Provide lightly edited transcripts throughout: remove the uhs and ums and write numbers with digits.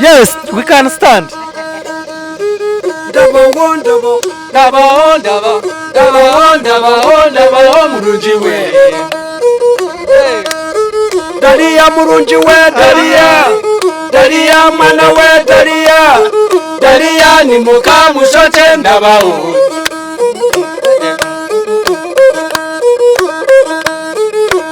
Yes, we can stand. Ndabaho ndabaho Ndabaho ndabaho ndabaho ndabaho ndabaho murungi we. Dariya murungi we Dariya Dariya mwana we Dariya Dariya ni mukamushokye ndabaho.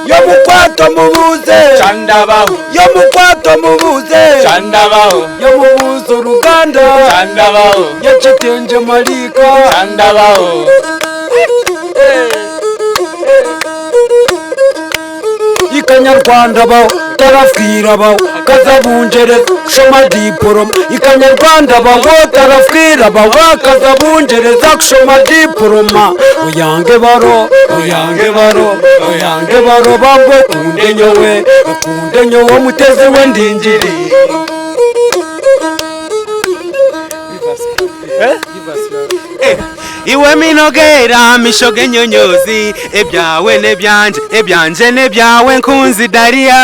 Yomukwato mubuze Chandabaho Yomukwato mubuze chandabaho Yomubuze uruganda chandabaho Yekitenje Malika chandabaho. Ikanyarwanda baho tarafwira baho kazabungereza kushoma diporoma Ikanyarwanda baho tarafwira baho kazabungereza kushoma diporoma Oyange baro oyange baro oyange baro bambo kunde nyowe kunde nyowe mutezi we ndingiri Iwe minogera misho g'enyonyozi ebyawe n'ebyangye ebyangye n'ebyawe nkunzi Dariya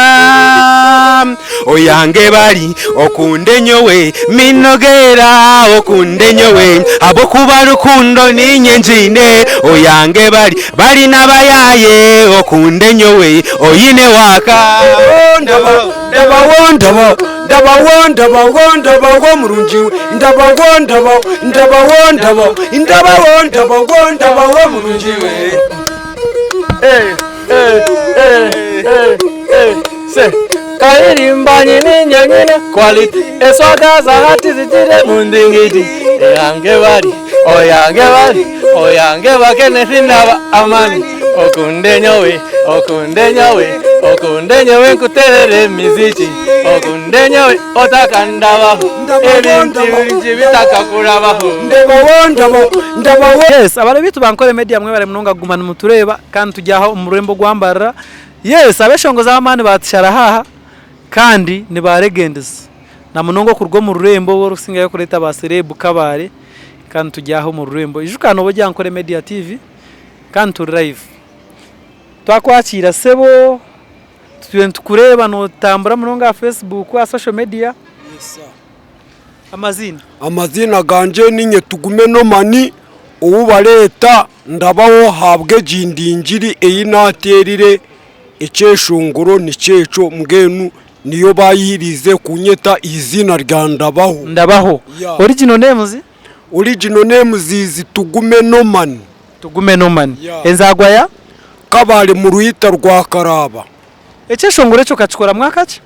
oyange bari okunde nyowe minogera okunde nyowe ahabw'okuba rukundo niinye ngiine oyange bari bari n'abayaye okunde nyowe oine waaka. Ndabaho ndabaho ndabaho ndabaho ndabaho murungi we ndabaho ndabaho ndabaho ndabaho ndabaho ndabaho ndabaho murungi we Kahirimbanye ninye nyine quality eswaga za hati zitire mundingiti eyange bari oyange bari oyange bakene sinaba amani okunde nyowe okunde nyowe okunde nyowe nkuterere emiziki okunde nyowe otakandabaho ebintu bingi bitakakurabaho ndabaho ndabaho ndabaho Yes, abari bitu bankore media mwe bari munonga kuguma nimutureeba kandi tujyaho omu rurembo rwambarara. Yes, abeshongozi ab'amaani batushara haha kandi nibaregendeza. Na munonga okuruga omu rurembo orukusingayo kureeta ba celeb Kabale kandi tujyaho omu rurembo. Ijuka nooba ori aha Nkore Media TV kandi turi live. Twakwakiira sebo, tutwire nitukureeba nootambura munonga aha Facebook, aha social media. Amaziina? Amaziina gangye ninye Tugume Norman ou bareeta Ndabaho ahabw'egi ndingiri ei naateerire ekyeshongoro nikyo ekyo mbwenu niyo baayihiriize kunyeta eiziina rya Ndabaho. Ndabaho. Yeah. Original names? Original names is Tugume Norman. Tugume Norman. Yeah. Enzaarwa ya? Kabale mu ruhita rwa Karaaba. Ekyeshongoro ekyo okakikora mwaka ki?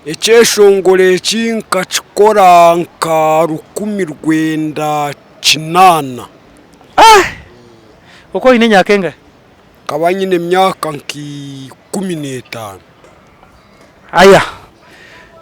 Ekyeshongoro eki nkakikora nka 1980. Ah! Okaba oine emyaka engahi? Nkaba nyine emyaka nka 15. Aya.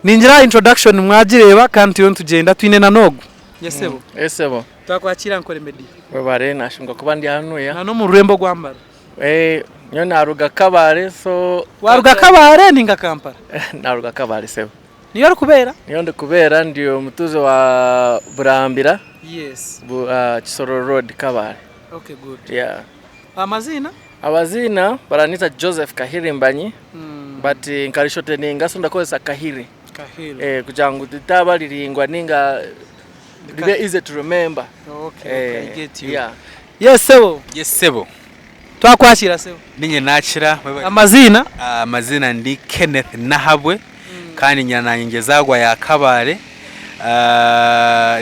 Ningira introduction mwagireeba kandi turiyo nitugyenda twine na n'ogu. Yes sebo. Yes sebo. Twakwakira Nkore Media. Webare nashunga kuba ndi hanuya. Na n'omu rurembo rwa Mbara. Eh, nyowe naruga Kabale so Waruga Kabale ninga Kampala? Naruga Kabale sebo. Niyo orikubeera? Niyo ndikubeera ndi omutuuze wa Burambira. Yes. Kisoro Road Kabale. Okay good. Yeah. Amaziina? Abaziina baranyeta Joseph Kahirimbanyi but nkarishoteninga so ndakozesa Kahiri. Kahiri. Eh, kugira ngu ritaba riringwa ninga ribe easy to remember. Okay, okay, I get you. Yeah. Yes sebo. Yes sebo. Twakwakira sebo. Ninye nakira. Amaziina? Amazina ndi Kenneth Nahabwe kandi nyina nanye ngezagwa ya Kabale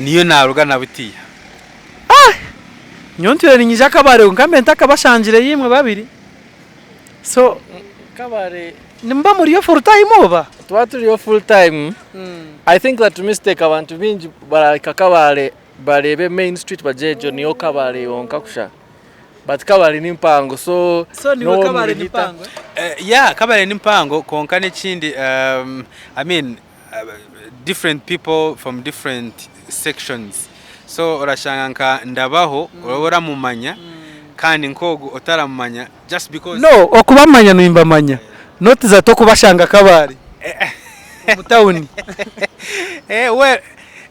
niyo naruga na butiya. Ah! Nyowe ntwire niinyija Kabale kwonka mbe ntakabashangire imwe babiri. So Kabale nimuba muriyo full time oba? Tuba turiyo full time. I think that mistake abantu bingi barahika Kabale bareebe main street bagire egyo niyo Kabale yonka kusha. But Kabale ni mpango so So niwe Kabale ni mpango? Yeah, Kabale ni mpango kwonka n'ekindi I mean different people from different sections so orashanga nka Ndabaho oraba oramumanya kandi nk'ogu otaramumanya just because No, okubamanya nimbamanya not that okubashanga Kabale omu tawuni. Well,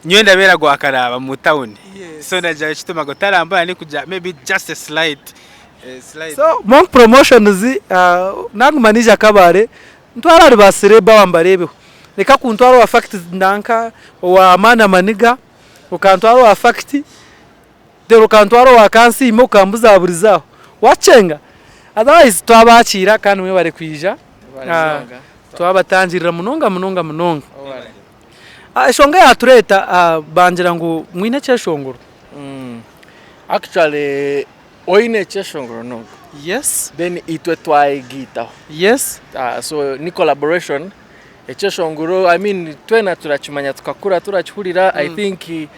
nyowe ndabeera Gwakaraba mu tawuni so nagira ekituma otarambona nikugira maybe just a slight slight. So Monk Promotions naguma naija Kabale ntware ahari ba celeb aba mbareebeho. Reka kuntwara owa fact nanka owa maani amaniga, okantwara owa fact, reero okantwara owa kansiime okambuzaburiza aho. Wakyenga? Otherwise twabakiira kandi mwebare kwija, twabatangirira munonga munonga munonga. Enshonga eyatureeta bangira ngu mwine ekyeshongoro. Actually oine ekyeshongoro n'ogu. Yes. Then itwe twayegaitaho. Yes. So ni collaboration, ekyeshongoro I mean twena turakimanya tukakura turakihurira I think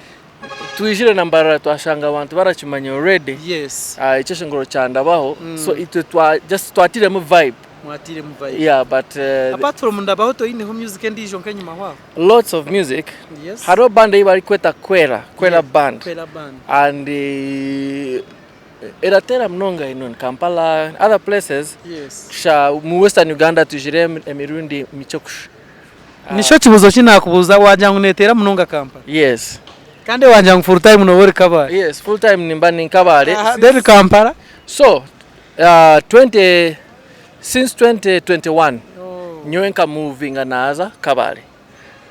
twijire na Mbarara twashanga abantu barakimanya already. Yes. Ekyeshongoro kya Ndabaho so itwe twa just twatiremu vibe. Mwatiremu vibe. Yeah but Apart from Ndabaho toyineho music endiijo nk'enyima aho? Lots of music. Yes. Hariho band ei barikweta Kwera, Kwera band. Kwera band. And erateera munonga eno in Kampala and other places. Yes. Tusha mu Western Uganda twijire emirundi mikye kusha. Nikyo kibuuzo ki naakubuuza waagira ngu neeteera munonga Kampala? Yes. Kandi waagira ngu full time nooba ori Kabale? Yes, full time nimba ni Kabale. Then Kampala? So, 20 since 2021 nyowe nka movinga naaza Kabale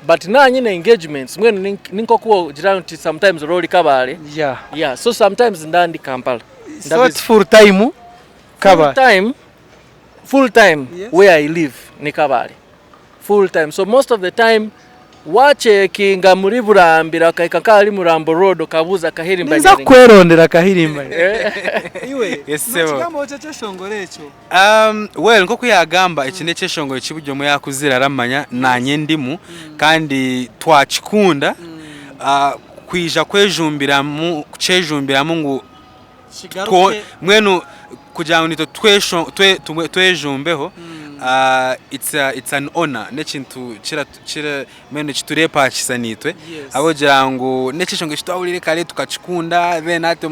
but naaba nyine engagements mbwenu ni nk'oku ogira nti sometimes oraba ori Kabale Yeah. yeah so sometimes ndaba ndi Kampala. So ti full time Kabale. Full time, full time Yes. where I live ni Kabale. Full time so most of the time wacekinga muri Burambira okahika nk'ahari Murambo road okabuuza Kahirimba Ninza Nyaringa. kukwerondera Kahirimba. Iwe Yes, sebo. nokigambaho ki ekyeshongoro ekyo? Well nk'oku yaagamba eki n'ekyeshongoro eki buri omwe yaakuzire aramanya naanye ndimu kandi twakikunda kwija kwejumbiramu kukyejumbiramu ngu Kigaruke. Mbwenu kugira ngu naitwe twejumbeho it's an honour n'ekintu mbwenu kitureepaakisa naitwe ahabw'okugira ngu n'ekyeshongo eki twahuriire kare tukakikunda then hati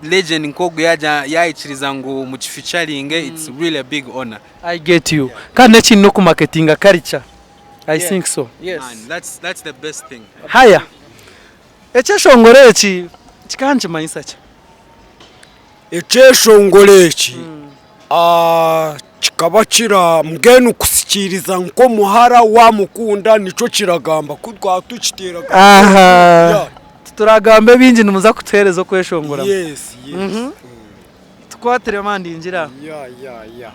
legend nk'ogu yaikiriza ngu mukificharinge it's really a big honour. I get you. Kandi n'ekindi n'okumaketinga culture. I think so. Yes. Man, that's the best thing. Haya. Ekyeshongoro eki kikaba nikimanyisa ki? Ekyeshongoro eki kikaba kira mbwenu kusikiiriza nk'omuhara waamukunda nikyo kiragamba ku twaba tukiteeraga. Aha. Tituragambe bingi nimuza kutuheereza okweshongora. Yes, yes. Tukwatire mani ningira aha. Yeah, yeah, yeah.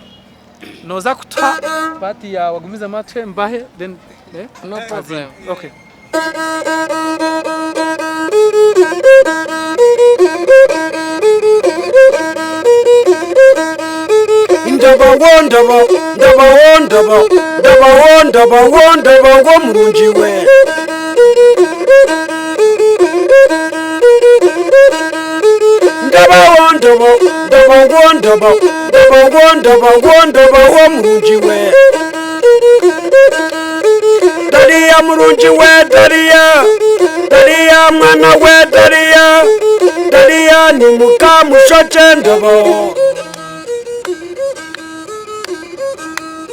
Nooza kutuha part yaawe ogumizemu atuhe mbahe then eh? No problem. Okay. Ndabawo ndaba ndabawo ndaba ndabawo ndabawo ndabawo murungi we. Ndabawo ndaba ndabawo ndaba ndabawo ndabawo ndabawo murungi we. Dariya murungi we Dariya Dariya mwana we Dariya Dariya ni muka mushokye ndabawo.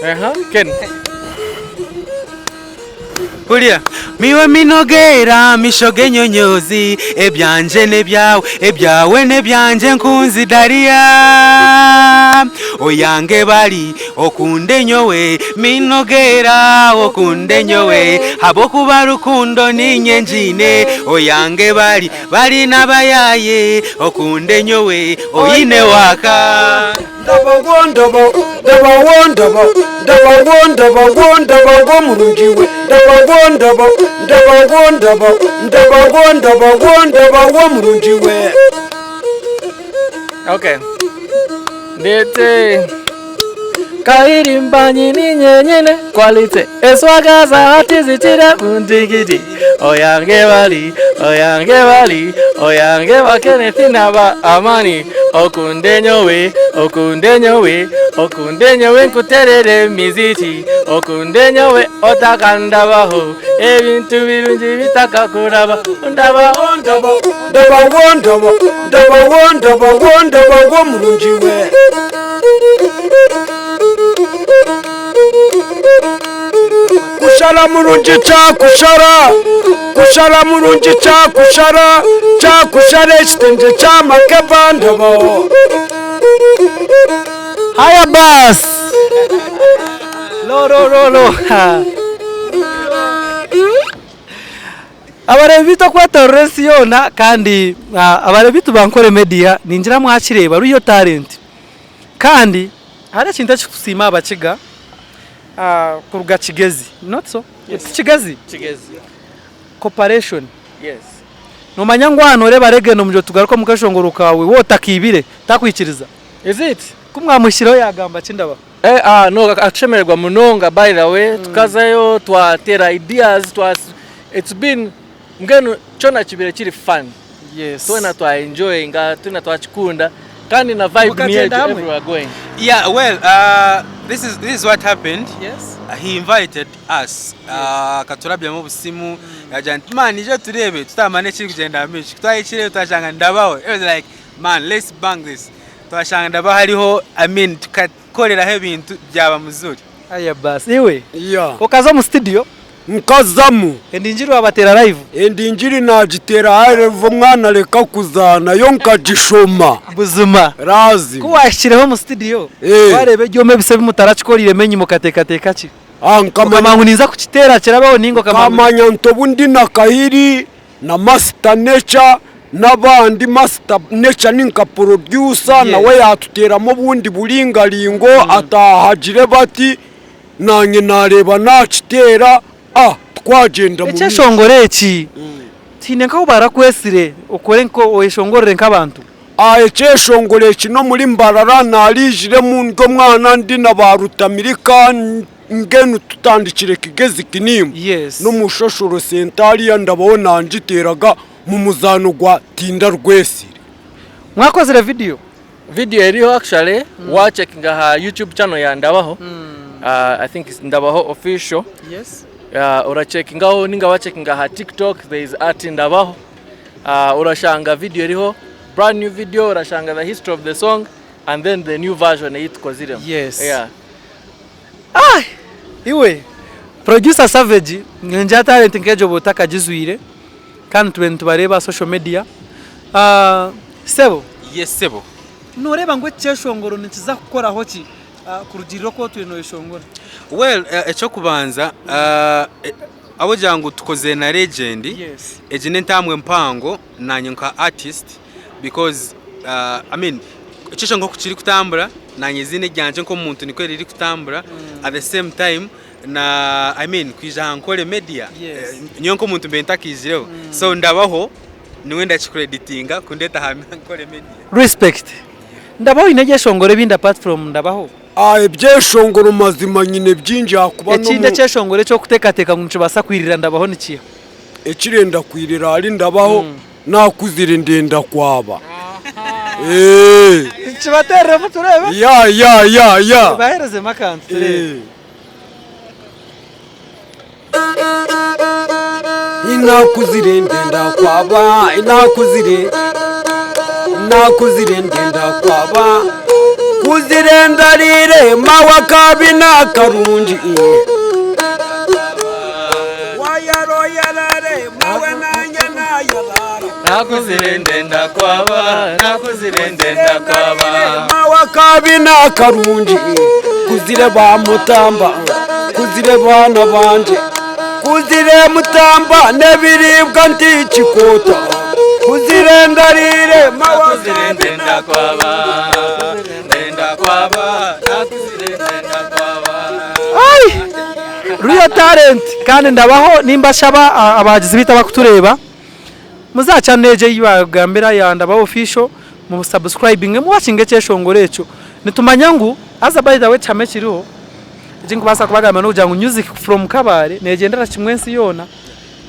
Aha, Ken. Hurira. Miwe minogera misho g'enyonyozi Ebyangye n'ebyawe, ebyawe n'ebyangye nkunzi Dariya Oyange bari okunde nyowe Minogera okunde nyowe Habw'okuba rukundo niinye ngiine Oyange bari, bari n'abayaaye Okunde nyowe oine waaka. Ndabawo ndaba ndabawo ndaba ndabawo ndabawo ndabawo murungi we ndabawo ndaba ndabawo ndaba ndabawo ndabawo ndabawo murungi we. Okay. Ndete Kahirimba nyini nyenyene quality eswagaza hati zitira mundigidi oyange bali oyange bali oyange bakeneti naba amani okunde nyowe okunde nyowe okunde nyowe nkuterere miziki okunde nyowe otakandabaho ebintu birungi bitakakuraba ndabaho Ndaba ndabawo ndaba ndabawo ndabawo ndabawo murungi we. Kushara murungi kyakushara kushara murungi kyakushara kyakushara ekitengye kyamakeba ndabaho. Haya basi. Lo lo lo lo. Ha. Abareebi baitu okwetorora ensi yoona kandi abareebi baitu ba Nkore Media ningira mwakireeba Real Talent kandi hariho ekintu ekikusiima aha bakiga kuruga Kigezi not so? Ti Kigezi? Kigezi. Cooperation. Yes. Nomanya ngu aha noreeba Regeno omuri otugaruke omu keshongoro kaawe waaba otakaibire takwikiriza. Is it? Ku mwamuhikireho yagamba ki Ndabaho? Eh ah no akatushemererwa munonga by the way tukazayo twatera ideas twa it's been mbwenu kyona kibire kiri fun Yes. twena twa enjoyinga twena twakikunda kandi na vibe niyo Mukagenda egyo hamwe? everywhere going. Yeah, well, uh, this is this is what happened. Yes. He invited us akaturabyamu obusimu yagira nti man ije turebe tutamanya ekiri kugyenda aha maisho twahikire twashanga ndabaho it was like man let's bang this twashanga ndabaho hariho I mean tukakoreraho ebintu byaba muzuri. Aya basi iwe Yeah. okaza omu studio Nkazamu. Endingiri wabateera live? Endingiri nagiteera live omwana areka kuzaana yo nkagishoma. Buzima Lazima. ku wahikireho omu studio Eh. wareeba ebyoma ebisya ebi mutarakikorire enyima okateekateeka ki? Ah, nkamanya Okamanya ngu ninza kukiteera kirabeho ninga okamanya ngu. Nkamanya nti obu ndi na Kahiri na Master Nature n'abandi, Master Nature ni nka producer nawe yaatuteeramu obundi buringaringo atahagire bati naanye naareeba naakiteera ah twagyenda mu maisho. Ekyeshongoro eki tihaine nk'ahu barakwetsire okore oyeshongorere nk'abantu? Ah ekyeshongoro eki n'omuri Mbarara naariijiremu ndi omwana ndi na ba Rutamirika mbwenu tutandikire Kigezi Kinimba Yes. n'omu Shoshoro Centre hariya ndabaho nangiteeraga mu muzaano gwa Tinda Rwesire. Mwakozire vidiyo? Video eriho actually wachekinga aha YouTube channel ya Ndabaho I think it's Ndabaho official. Yes. Orachekingaho ninga wachekinga aha TikTok there is at Ndabaho orashanga video eriho brand new video orashanga the history of the song and then the new version eyi tukoziremu. Yes. Yeah. Ai! Iwe producer Savage ningira talent nk'egyo oba otakagizwire kandi tube nitubareeba aha social media. Sebo. Yes sebo. Nooreeba ngu eki kyeshongoro nikiza kukukoraho ki kurugiirira oku otwire nooyeshongora? Well eky'okubanza ahabw'okugira ngu tukozire na legend, egi n'entambwe mpango naanye nka artist because I mean ekyeshongoro ku kirikutambura naanye eiziina eryangye nk'omuntu nikwo ririkutambura at the same time na I mean kwija aha Nkore Media nyowe nk'omuntu mbaire ntakaizireho so ndabaho Niwe ndakicreditinga kundeeta aha Nkore Media. Respect. Ndabaho oyine ebyeshongoro ebindi apart from Ndabaho? Ah ebyeshongoro mazima nyine byingi ahakuba Ekindi n'omu. ekyeshongoro eki orikuteekateeka ngu nikibaasa kwirira Ndabaho ni kiha? Ekirenda kwirira ahari Ndabaho nakuzire ndenda kwaba. Eeh. Kibateereremu tureebe. Ya ya ya ya. Baheerezemu akantu tureebe. Eeh. Inakuzire ndenda kwaba inakuzire inakuzire ndenda kwaba kuzire ndarire mawe akabi nakarungi Wayaroyarare mawe nanye nayarara Nakuzire ndenda kwaba nakuzire ndenda kwaba Mawe akabi nakarungi Kuzire ba Mutamba Kuzire baana bangye Kuzire Mutamba n'ebiriibwa ntikikuuta Kuzire ndariire mawe Nakuzire akabi ndenda kwaba ndenda kwaba nakuzire ndenda kwaba Ai! Real talent kandi ndabaho nimbashaba abahagizi baitu abakutureeba muze aha channel egyo ei bagambira ya Ndabaho official mu subscribinge mu watchinge ekyeshongoro ekyo. Nitumanya ngu haza by the way ekihama ekiriho eki ndikubaasa kubagambira n'okugira ngu music from Kabale neegyendera kimwe ensi yoona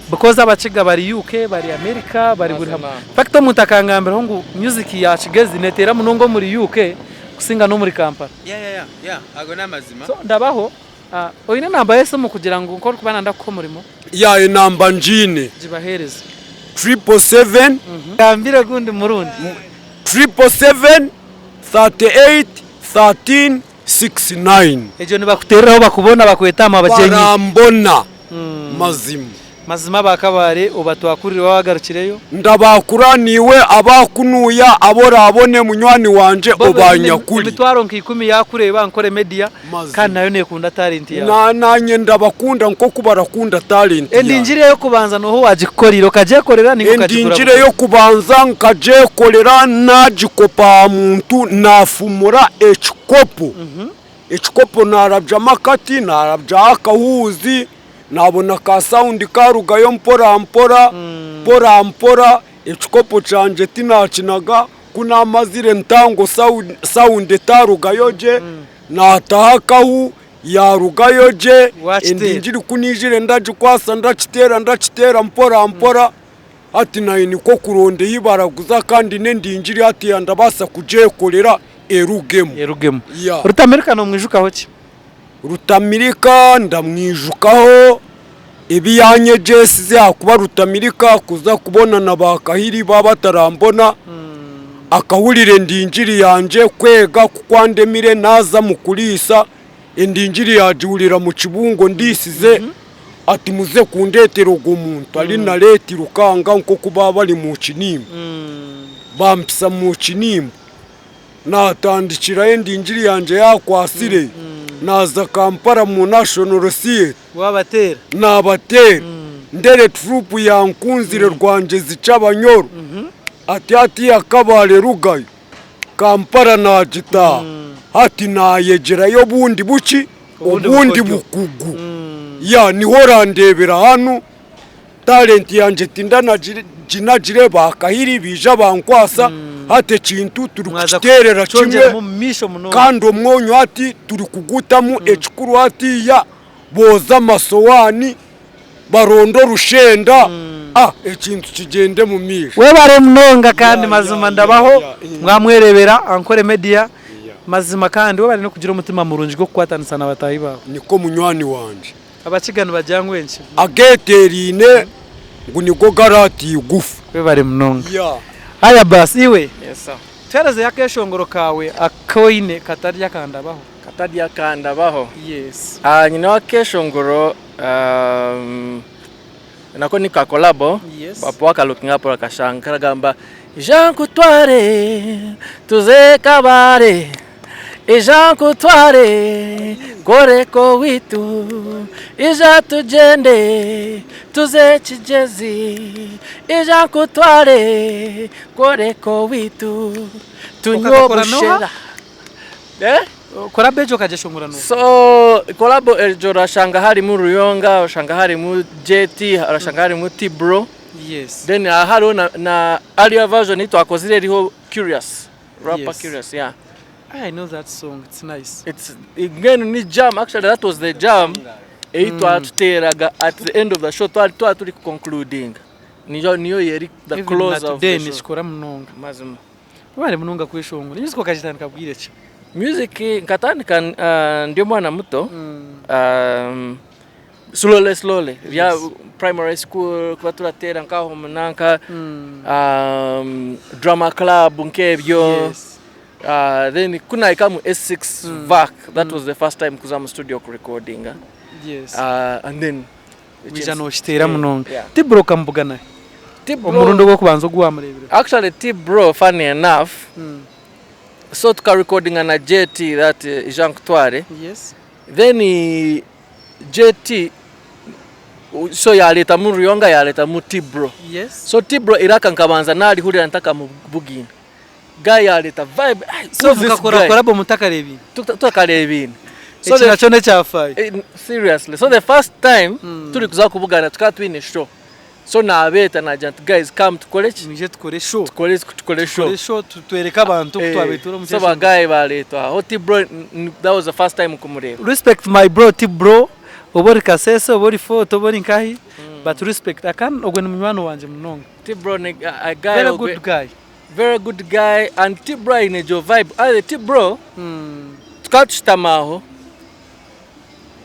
because abakiga bari UK, bari America, bari buri hamwe. Mazima. In fact omuntu akangambiraho ngu music ya Kigezi neeteera munonga omuri UK kusinga n'omuri Kampala. Yeah, yeah, yeah, yeah. Ago n'amazima. So ndabaho oine enamba y'esimu kugira ngu nk'orikuba nayenda kukuha omurimo? Ya enamba ngiine. Gibaheereze. 777. Gambira ogundi murundi. 777 38 13 69. Egyo nibakuteereraho bakubona bakweta aha mabagyenyi. Barambona mazima. Mazima aba Kabale obatwakurire waaba wagarukireyo. Ndabakura naiwe abakunuya abu oraabone munywani wangye Bo baine obanyakuri. emitwaro nka ikumi yakureeba Ankole Media Mazima. kandi nayo nekunda talent yaawe. Na naanye ndabakunda nk'oku barakunda talent Endingiri yangye. ey'okubanza nooha owagikukoreire okagyekorera ninga okagigura Endingiri bugura? ey'okubanza nkagyekorera naagikopa aha muntu naafumura ekikopo. Ekikopo naarabyamu akati, naarabyaho akahuuzi, naabona ka sound kaarugayo mpora mpora, mpora mpora, ekikopo kyangye tinaakinaga, ku naamazire ntango sound etaarugayo gye, naataho akahu yaarugayo gye, Waakiteera. endingiri ku naizire ndagikwasa ndakiteera ndakiteera mpora mpora, Hati naanye nikwo kuronda ei baraguza kandi n'endingiri hatiiya ndabaasa kugyekorera erugemu. Erugemu. Yeah. Rutamirika nomwijukaho ki? Rutamirika ndamwijukaho ebi yanyegyesize ahakuba Rutamirika kuza kubona na ba Kahiri baaba batarambona, akahurira endingiri yangye kwega ku kwandemire naaza omu kuriisa, Endingiri yaagihurira mu kibungo ndiisize, ati muze kundeetera ogwo muntu ari nareeta Rukanga nk'oku baba bari mu kinimba. Bampisa mu kinimba, naatandikirayo endingiri yangye yaakwatsire, naaza Kampala mu National Theatre, Waabateera? naabateera. Ndere troupe yankunzire Rwangyezi Kyabanyoro, ati hatiiya Kabale rugayo. Kampala naagitaaha hati naayegyerayo obundi buki Obundi obundi bukodyo. bukugu ya niho orandeebera hanu talent yangye tindanaginagire ba Kahiri baija bankwasa hati ekintu Mwaza turikukiteerera kimwe kukyongyeramu omu maisho munonga. kandi omwonyo hati turikugutamu ekikuru hatiiya booze amasowaani baronde orushenda ah ekintu kigyende omu maisho. Webare munonga kandi Ya, mazima ya, ndabaho ya, ya. mwamwerebera Ankole Media mazima kandi webare nokugira omutima murungi gwokukwatanisa na bataahi baawe. Niko munywani wangye. Abakiga nibagira ngu enki? Ageeteeraine ngu nigo garaata eigufa. Webare munonga. Ya. Haya basi iwe Yes sir. tuherezeyo akeshongoro kaawe akoine katari akandabaho. Katari akandabaho. Yes. Ah, nyineho akeshongoro um, nako ni ka collabo Yes. papa waka looking up akashanga karagamba ija nkutware tuze kabare ija nkutware koreko witu ija tugyende tuze kigyezi ija nkutware koreko witu tunywe Okakakora noha? obushera Eh? Collabo egyo okagyeshongora noha? So collabo egyo orashanga harimu Ruyonga, orashanga harimu JT, orashanga harimu T-Bro. Yes. Then hariho na, na earlier version ei twakozire eriho Curious. Rapper Yes. Curious, yeah. I know that song, it's nice. It's mbwenu ni jam, actually that was the jam ei twatuteeraga at the end of the show twari twaba turi kuconcludinga. Niyo niyo yeri the Even na close of today the show. nikikora munonga. Mazima. Webare munonga kweshongora. Music okagitandika bwire ki? Music nkatandika ndi omwana muto slowly slowly bya primary school kuba turateera nkaho omu nanka drama club nk'ebyo then ku nahika omu S6 vac that was the first time kuza omu studio kurekodinga and then Waija nookiteera munonga. Yeah. Tibro okamubugana hi? Tibro, Omurundi ogw'okubanza ogu waamureebire. Actually Tibro funny enough so tukarekodinga na JT that Ija Nkutware Yes. then JT so yareetamu Ruyonga yareetamu Tibro. Yes. So Tibro iraka nkabanza narihurira ntakamubugiine. Guy yareeta vibe, ai So who's this mukakora guy? collabo mutakareebaine. Tutakareebaine. So Eki the nakyo n'ekyafaayo. Seriously so the first time turi kuza kubugana tukaba twine show so nabeeta nagira nti guys come tukore ki? Mwije tukore show. Tukore tukore show. Tukore show twereke abantu oku twabaire turi omu So kyeshongoro. ba guy bareetwa aho T-Bro that was the first time kumureeba. Respect my bro T-Bro oba ori Kasese oba ori Fort oba ori nkahi but respect akan ogwe ni munywani wangye munonga. T-Bro ni a guy Very ogwe good guy. very good guy and T-Bro aine egyo vibe aye T-Bro tukaba tushutami aho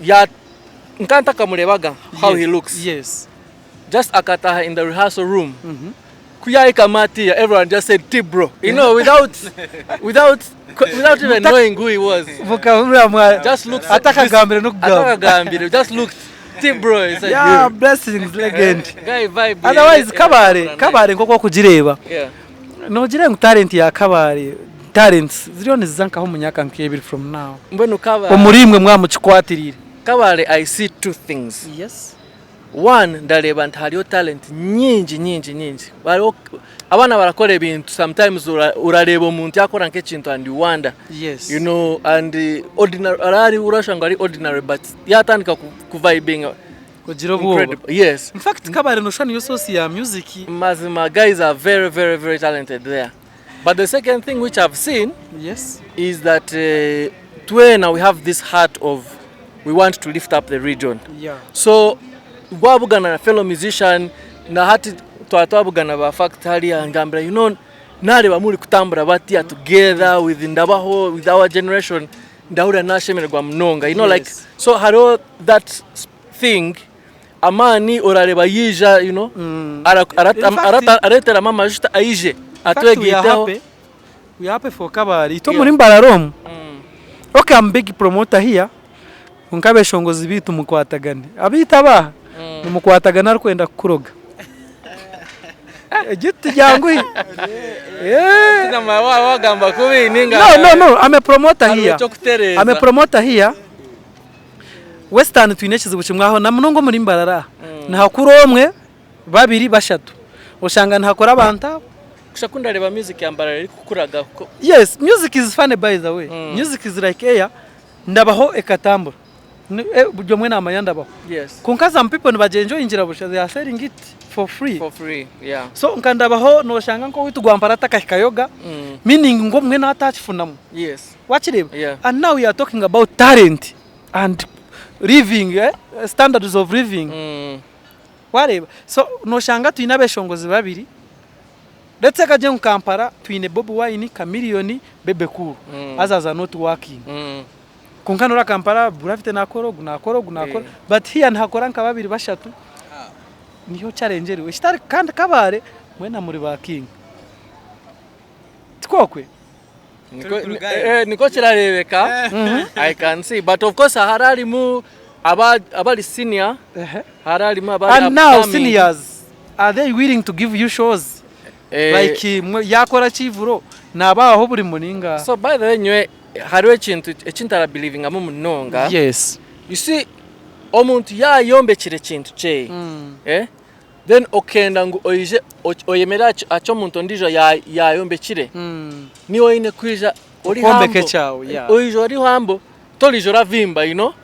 ya nka ntakamurebaga how he looks Yes. just akataha in the rehearsal room ku yahikamu atiya everyone just said T-Bro you know without without without even knowing who he was Mukahurira mwa just looks atakagambire n'okugamba. atakagambire just looked T-bro, it's a Yeah, blessings legend. Guy vibe. Otherwise Kabare, Kabare nk'oku orikugireeba. Yeah. Noogira ngu talent ya Kabare, talents ziriyo niziza nkaha omu myaka nk'ebiri from now? Mbwenu Kabare. Omuri imwe mwaba mukikwatiriire. Kabare I see two things. Yes. One, ndareeba nti hariyo talent nyingi nyingi nyingi. Hariho abaana barakora ebintu sometimes orareeba omuntu yakora nk'ekintu and you wonder. Yes. You know and ordinary arari orashusha ngu ari ordinary but yatandika ku vibinga Kugira obwoba. Incredible. Yes. In fact Kabare noshusha niyo source ya music. Mazima guys are very very very talented there. But the second thing which I've seen Yes. is that twena we have this heart of we want to lift up the region. Yeah. So wabugana na fellow musician na hati twaba twabugana ba fact hariya ngambira you know nareba muri kutambura batiya together with Ndabaho with our generation ndahurira nashemererwa munonga you know like Yes. so hariho that thing amaani orareba yaija you know Mm. ara, ara, In fact, ara, areteramo amajuta aije In fact, we are atwegaiteho happy. We are happy for Kabare. Itwe Yeah. omuri Mbarara omu. Okay, I'm big promoter here. Kwonka abeshongozi beitu mukwatagane. Abeitu aba nimukwatagana arikwenda kukuroga. Egyo tigyanguhi. Eh. Wagamba kubi ninga No, no, no. I'm a promoter hariho here. ekyokutereeza. I'm a promoter here. Western twine ekizibu kimwe aho na munonga omuri Mbarara aha. Nihakura omwe, babiri, bashatu. Oshanga nihakora abantu abo. Kusha ku ndareba music ya Mbarara erikukuraga ko. Yes, music is funny by the way. Music is like air, ndabaho ekatambura. Buri omwe namanya ndabaho. Yes. Kwonka some people nibagyenjoyingira busha, they are selling it for free. For free, yeah. So nka ndabaho noshanga nk'oweitu gwampara atakahikayoga, meaning ngu obumwe natakifunamu. Yes. Wakireeba? Yeah. And now we are talking about talent and living, eh? Standards of living. Wareeba? So noshanga twine abeshongozi babiri, let's say kagye ngu Kampala twine Bobi Wine, Chameleone, Bebe Cool. Others are not working. Kwonka noreeba Kampala Gravity nakora, ogu nakora, ogu nakora. But here nihakora nka babiri bashatu. Niho challenge eri. Ekitari kandi Kabale mwena muri ba king. Tikwokwe? Niko, eh, niko kirarebeka I can see but of course hari harimu aba abari senior hari harimu abari And now upcoming. seniors are they willing to give you shows? Eh, Like mwe yakora kivuro nabaho buri muninga. So by the way nyowe hariho ekintu eki ntarabelievingamu munonga. Yes. You see omuntu yayombekire ekintu kyeye eh, then okenda ngu oije oyemere aha ki omuntu ondiijo yayombekire, niiwe oine kwija ori Okwombeka humble. ekyawe, yeah. Oija ori humble, toriija oravimba you know.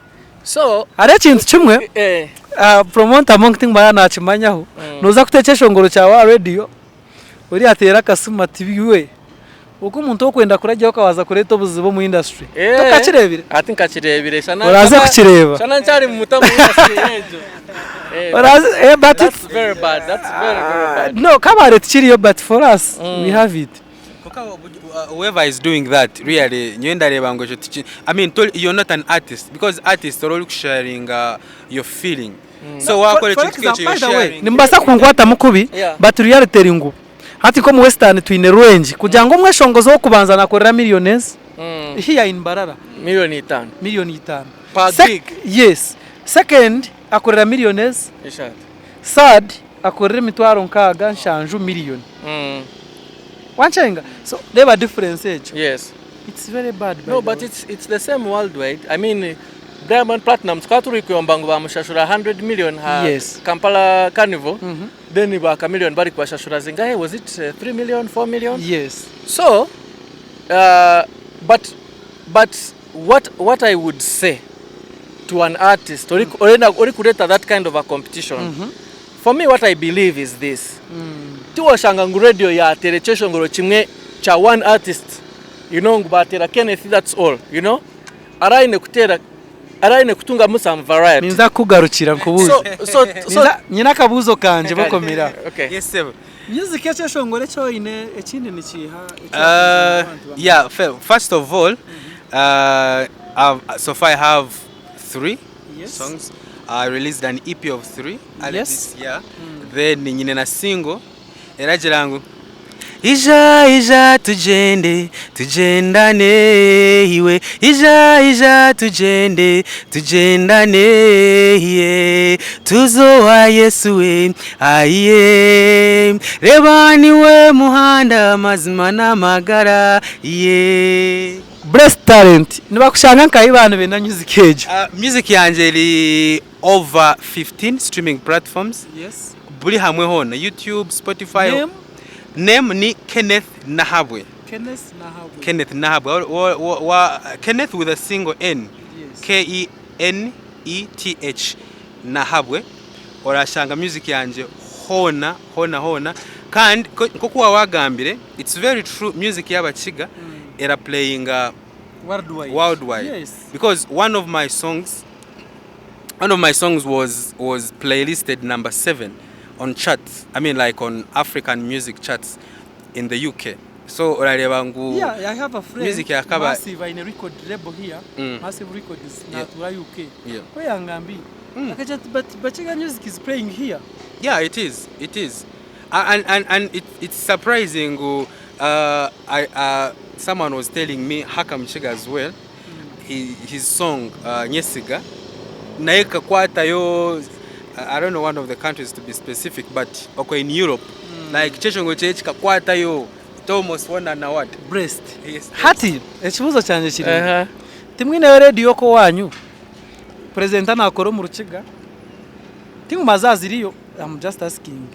So Hariho ekintu kimwe eh, promoter Monk tinkumanya nakimanyaho, noza kuta ekyeshongoro kyawe aha radio, oriya ateera akasimu ati iwe Ogu omuntu okwenda kuragyaho okabanza kureeta obuzibu omu industry. Eh. Tokakireebire? Ati nkakireebire shana Oraaze kukireeba. Shana nkyari muto omu industry egyo. Eh, Oraaze eh, but that's it's very bad. That's very very bad. No, Kabale tikiriyo but for us we have it. Konka whoever is doing that really nyowe ndareeba ngu ekyo tiki I mean tori you're not an artist because artist oraba orikusharinga your feeling so wakora For ekintu nk'ekyo example, you're by the way, sharing nimubaasa kunkwatamu kubi Yeah. but reality eri ngu Hati nk'omu Western twine rwengi kugira ngu omweshongozi ow'okubanza nakorera milliones here in Mbarara Millioni itaano. millioni itaano. Per Sek- gig. Yes. Second akorera milliones, Eshatu. third akorera emitwaro nkaaga nshanju million. Wankyenga? So reeba difference egyo. Yes. It's very bad by No, the but way. it's the same worldwide. I mean, Diamond Platnumz tukaba turi kuyomba ngu bamushashura 100 million ha Yes. Kampala Carnival. Then ba Chameleone bari kubashashura zingahe? Was it 3 million, 4 million? Yes. So, but but what what I would say to an artist ori orenda ori kureta that kind of a competition. For me what I believe is this. Tiwashanga ngu radio yateera ekyeshongoro kimwe kya one artist you know ngu bateera Kenneth that's all you know araine kuteera araine kutungamu some variety. Ninza kukugarukira nkubuuze. So so so Ninza nyine akabuuzo kangye bokomera. Okay. Yes sebo. Music ekyeshongoro eki oine ekindi nikiiha eki wakugira ngu abantu bamanye? Yeah, first of all, I've, so far I have 3 Yes. songs. I released an EP of 3 early Yes. this year. Then nyine na single eragira ngu Ija ija tugyende tugyendane iwe Ija ija tugyende tugyendane iye Tuze owa Yesu we aiye Reeba niwe muhanda amazima n'amagara iye. Blessed Talent nibakushanga nkahi baaba nibenda music egyo? Music yangye eri over 15 streaming platforms. Yes. Buri hamwe hoona, YouTube, Spotify. Name? Name ni Kenneth Nahabwe. Kenneth Nahabwe. Kenneth Nahabwe. Wa, wa, wa, Kenneth with a single N. Yes. K E N E T H Nahabwe. Orashanga music yangye hoona hoona hoona kandi nk'oku waagambire it's very true music y'abakiga era playinga Worldwide. worldwide Yes. because one of my songs one of my songs was was playlisted number 7 on charts i mean like on african music charts in the uk so orareeba ngu Yeah, I have a friend. Music yakaba- Massive in a record label here. Massive Records Yeah. natura UK. Yeah. We yangambi. Akagira ati but Bakiga music is playing here. Yeah, it is. It is. And it's surprising. I, someone was telling me Haka Mukiga as well. His song Nyesiga naye kakwatayo I don't know one of the countries to be specific but okay in Europe like kyeshongo kye kikakwatayo it almost won an award. Breast. Yes. Hati ekibuzo kyangye kiri. Aha. Timwineyo rediyo ko wanyu. Presenter nakora omu rukiga. Tinguma zaziriyo. I'm just asking.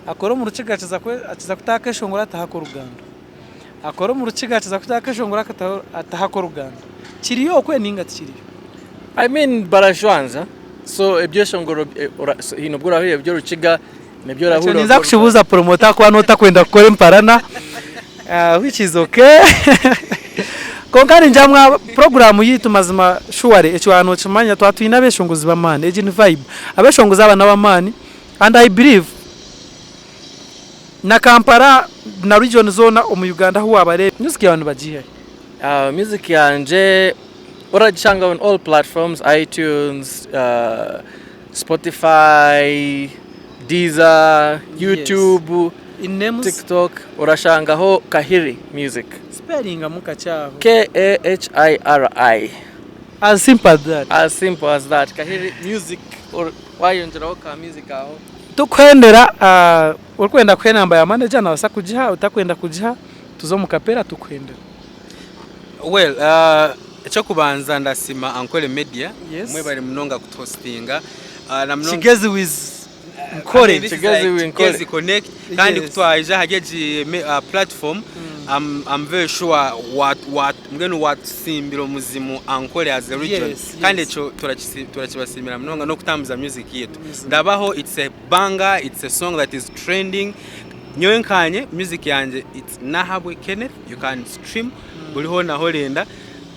Akora omu rukiga akiza kwe akiza kutaha akeshongoro ataha ak'oruganda. Akora omu rukiga akiza kutaha akeshongoro akataho ataha ak'oruganda. Kiriyo okwe ninga tikiriyo? I mean barashwanza so ebyeshongoro eh, so, hino obwo orahurira eby'orukiga nibyo Ekyo orahurira ninza kukibuuza promoter ahakuba niwe otakwenda kukora emparana which is okay. Kwonka ningira mwa puroguraamu yaitu mazima surely ekyo waaba nookimanya twaba twine abeshongozi b'amaani egi ni vibe. Abeshongozi aba n'ab'amaani and I believe na Kampala na region zoona omu Uganda ahu waabareeba music yaawe nibagiiha hi? Music yangye oragishanga on all platforms iTunes, Spotify, Deezer, YouTube, In names? TikTok orashangaho Kahiri Music. Spellingamu kakye aho. K-A-H-I-R-I. As simple as that. As simple as that. Kahiri Music or wayongyeraho ka music aho. Tukuhendera orikwenda kuha enamba ya manager nabaasa kugiha otakwenda kugiha tuze omu kapeera tukuhendere. Well, ekyokubanza ndasiima Ankole Media Yes. mwebare munonga kutuhostinga na munonga Kigezi with Nkore. I mean, this is Kigezi like with Nkore. Kigezi Connect kandi Yes. kutwaija ahari egi platform I'm very sure wat wat mbwenu watusimbira omuzimu Ankole as a region Yes, kandi yes. ekyo turakibasiimira munonga n'okutambuza music yaitu. Ndabaho it's a banger, it's a song that is trending. Nyowe nkanye music yangye it's Nahabwe Kenneth you can stream buri hoona ahu orenda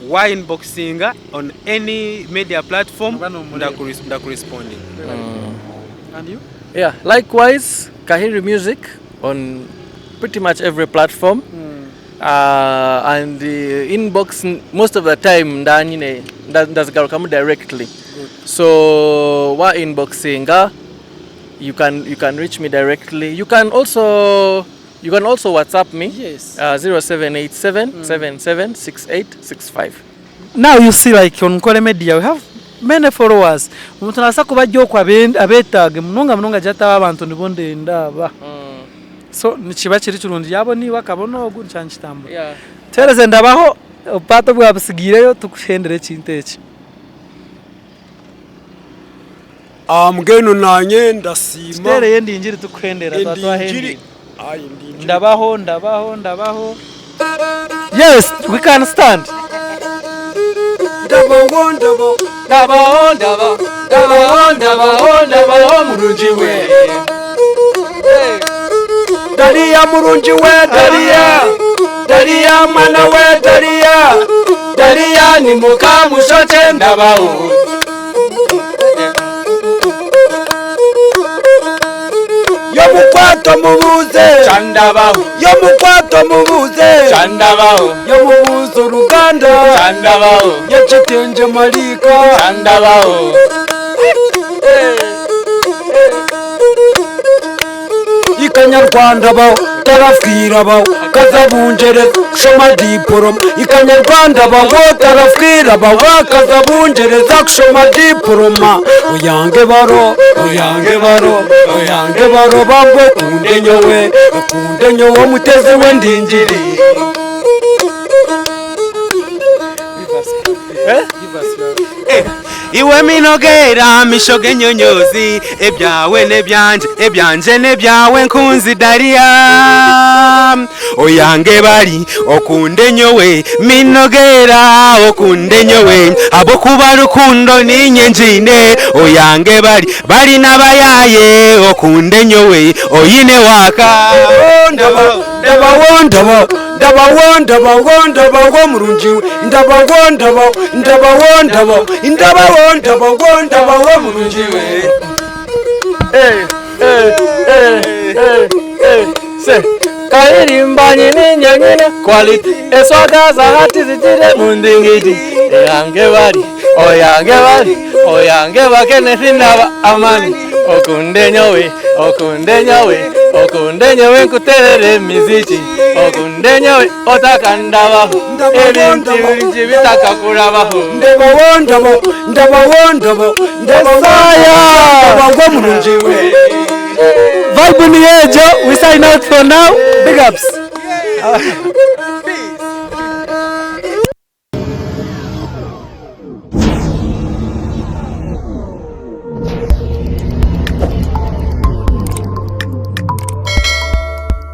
wa inboxinga on any media platform Noba nomureeba. ndakurespondinga. And you? Yeah, likewise Kahiri Music on pretty much every platform and inbox most of the time ndanyine ndazigarukamu directly so wa inboxinga you can you can reach me directly you can also you can also whatsapp me Yes. 0787 776865 Now you see like on Nkore Media we have many followers. Omuntu nabaasa kuba ari okwo abeetaage munonga munonga agira ati aba abantu nibo ndenda aba. So nikiba kiri kirungi yaabona iwe akabona ogu nikiba nikitambura. Yeah. Tuheereze ndabaho obupaata obwabutsigaireyo tukuhendere ekintu eki. Mbwenu naanye ndasiima. Tuteereyo endingiri tukuhendera twaba Endingiri twahendire. Aye endingiri. Ndabaho ndabaho ndabaho. Yes, we can stand. Ndabaho ndabaho. Ndabaho ndaba ndabaho ndabaho ndabaho murungi we. Dariya murungi we Dariya Dariya mwana we Dariya Dariya ni muka mushokye ndabaho. Yomukwato mubuze Chandabaho Yomukwato mubuze Chandabaho Yomubuze oruganda Chandabaho Yekitengye Malika Chandabaho. Ikanyarwanda baho. otarafwira bawe akaza Bungyereza kushoma diporoma Ikanyarwanda bawe otarafwira bawe akaza Bungyereza kushoma diporoma Oyange baro, oyange baro, oyange baro bambe okunde nyowe, okunde nyowe omutezi w'endingiri. Iwe minogera misho g'enyonyozi ebyawe n'ebyangye ebyangye n'ebyawe nkunzi Dariya oyange bari okunde nyowe minogera okunde nyowe ahabw'okuba rukundo niinye ngiine oyange bari bari n'abayaaye okunde nyowe oine waaka. Ndabaho ndabaho ndabaho ndabaho ndabaho murungi we ndabaho ndabaho ndabaho ndabaho ndabaho ndabaho ndabaho murungi we. Karirimba nyine nyine quality eswaga za hati zitire mundingiti eyange bari oyange bari oyange bakene sinaba amani okunde nyowe okunde nyowe okunde nyowe nkuterere emiziki okunde nyowe otakandabaho ebintu bingi bitakakurabaho Ndabaho ndabaho ndabaho ndabaho ndabaho ndabaho murungi we. Vibe ni egyo, we sign out for now. Big ups.